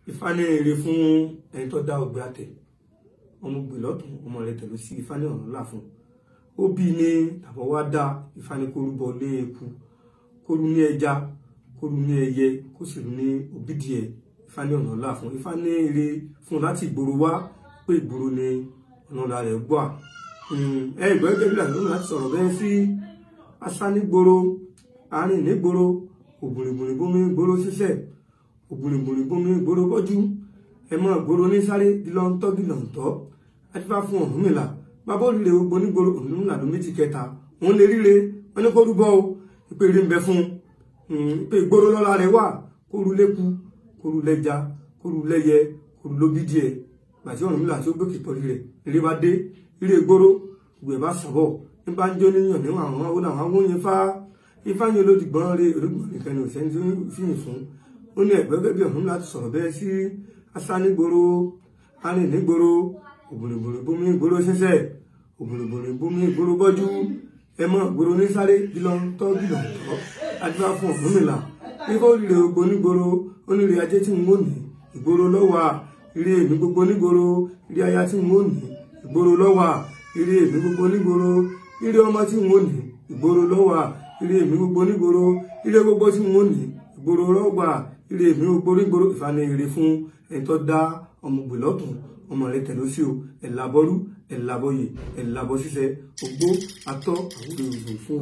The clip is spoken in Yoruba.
Ifá ní ire fún ẹni tó dá ọgbẹ́ àtẹ, ọmọ gbè lọ́tún, ọmọ rẹ̀ tẹ̀lé sí. Ifá ní ọ̀nà là fún ó bí ní tàbọ̀ wá dá. Ifá ní kó rúbọ lé eku, kó rú ní ẹja, kó rú ní ẹyẹ, kó sì rú ní òbídìẹ. Ifá ní ọ̀nà là fún. Ifá ní ire fún láti ìgboro wá, pé ìgboro ni ọ̀nà ọ̀la rẹ̀ gbọ́. Ẹ ìgbọ́ gẹ́gẹ́ bí lànà láti sọ̀rọ̀ bẹ́ẹ̀ sí asá nígboro, àárín nígboro, òbùrìbùrì bómi gboro ṣiṣẹ́, òbùrìbùrì bómi gboro bọ́jú, ẹ mọ́ gboro ní sáré gílọ́ńtọ́ gílọ́ńtọ́. Adífá fún Ọ̀rúnmìlà, bàbá olùlé gbogbo nígboro. Ọ̀rúnmìlà ló méjì kẹta òun lè ríre. Wọn ní kó rúbọ o, ìpè rí ń bẹ fún un, pé ìgboro lọ́la rẹ̀ wà, kó rú lẹ́ku, kó rú lẹ́ja, kó rú lẹ́yẹ, kó rú lóbídìẹ. Gbàtí Ọ̀rúnmìlà tí ó gbé kìpọ̀lì rẹ̀, eré bá dé, eré ìgboro gbogbo ẹ̀ bá sàbọ̀ ní bá ń jó níyàn níwọ̀n àwọn àwọn àwọn àwọn yẹn fá. Ifá yẹn olódìgbọ́n rẹ olódìgbọ́n nìkan ni òsẹ́ni tó fìyìn fún. Ó ní ẹ̀gbẹ́ gẹ́gẹ́ bí Ọ̀rúnmìlà ti sọ̀rọ̀ bẹ́ẹ̀ sí asá nígboro, arìn nígboro, òbòrìbòrì bómi ìgboro ṣẹṣẹ, òbòrìbòrì bómi ìgboro bọ́jú, ẹ mọ́ ìgboro ní sáré gílọ́ńtọ́ gílọ́ńtọ́. Adúlá fún Ọ̀rúnmìlà, ifá olùlé gbogbo nígboro. Oníire ajé tí n ó ní, ìgboro lọ́wà. Ire èmi gbogbo nígboro. Ire aya tí n ó ní, ìgboro lọ́wà. Ire èmi gbogbo nígboro. Ire ọmọ tí n ó ní, ìgboro lọ́wà. Ire èmi gbogbo nígboro. Ire gbogbo tí n ó ní, ìgboro lọ́wà. Ire èmi gbogbo nígboro. Ìfani ire fún ẹni tó dá ọmọ ògbè lọ́tún, ọmọ rẹ̀ tẹ̀lé sí o. Ẹ̀làbọ̀rú, ẹ̀làbọ̀yè, ẹ̀làbọ̀ ṣíṣẹ, ògbó atọ́ àwúrò fún.